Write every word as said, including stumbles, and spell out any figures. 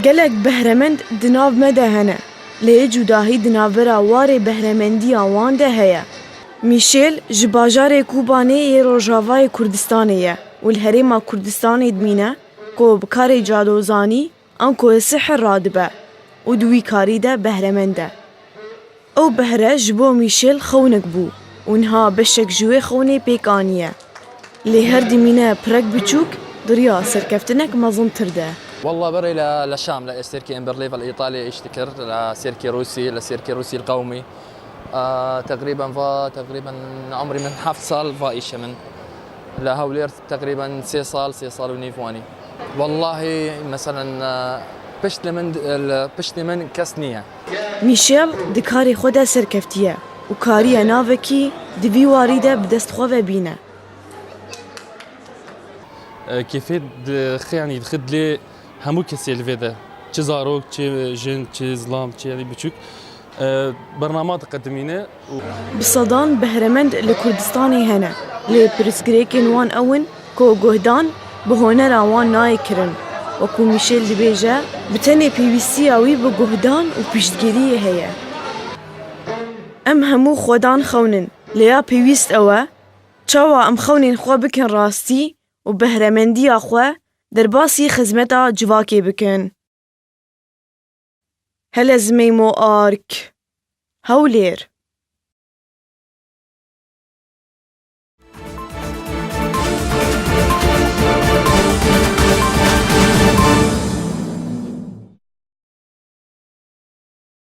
Gelek behremend di nav me de hene, lê cudahî di navbera warê behremendiya wan de heye. Mîşêl ji bajarê Kobanê yê Rojavayê Kurdistanê ye û li Herêma Kurdistanê dimîne ku bi karê cadozanî anku sihir radibe û di wî karî de behremend e. Ew behre ji bo Mîşêl xewnek bû û niha beşek ji wê xewnê pêk aniye. Lê her dimîne pirek biçûk di riya serkeftinek mezintir de. والله بري ل- لشام، لسيركي امبرليفا الايطالي ايش تكر، لسيركي روسي، لسيركي روسي القومي. آه تقريبا فا تقريبا عمري من هفت سال فا ايش من لهولير تقريبا سي سال، سي سال ونيفواني. والله مثلا آه، بشت من ال- بشت من كسنيه. Mîşêl di karê xwe de serkeftiye û kariye navekî di vî warî de bi dest xwe ve bîne. Kêfê dixê, yanî dixê dilê hemû kesê li vê de. Çi zarok, çi jin, çi zilam, çi yanî biçûk. Bernama diqedimîne û Bi sedan behremend li Kurdistanê hene, lê pirsgirêkên wan ew in ku guhdan bi honera wan nayê kirin. Wekû Mîşêl dibêje, bi tenê pêwîstiya wî bi guhdan û piştgiriyê heye. Em hemû xwedan xewn in, lê ya pêwîst ew e, çawa em xewnên xwe bikin rastî û behremendiya xwe derbasî xizmeta civakê bikin. Helezmeymo Ark, Hewlêr.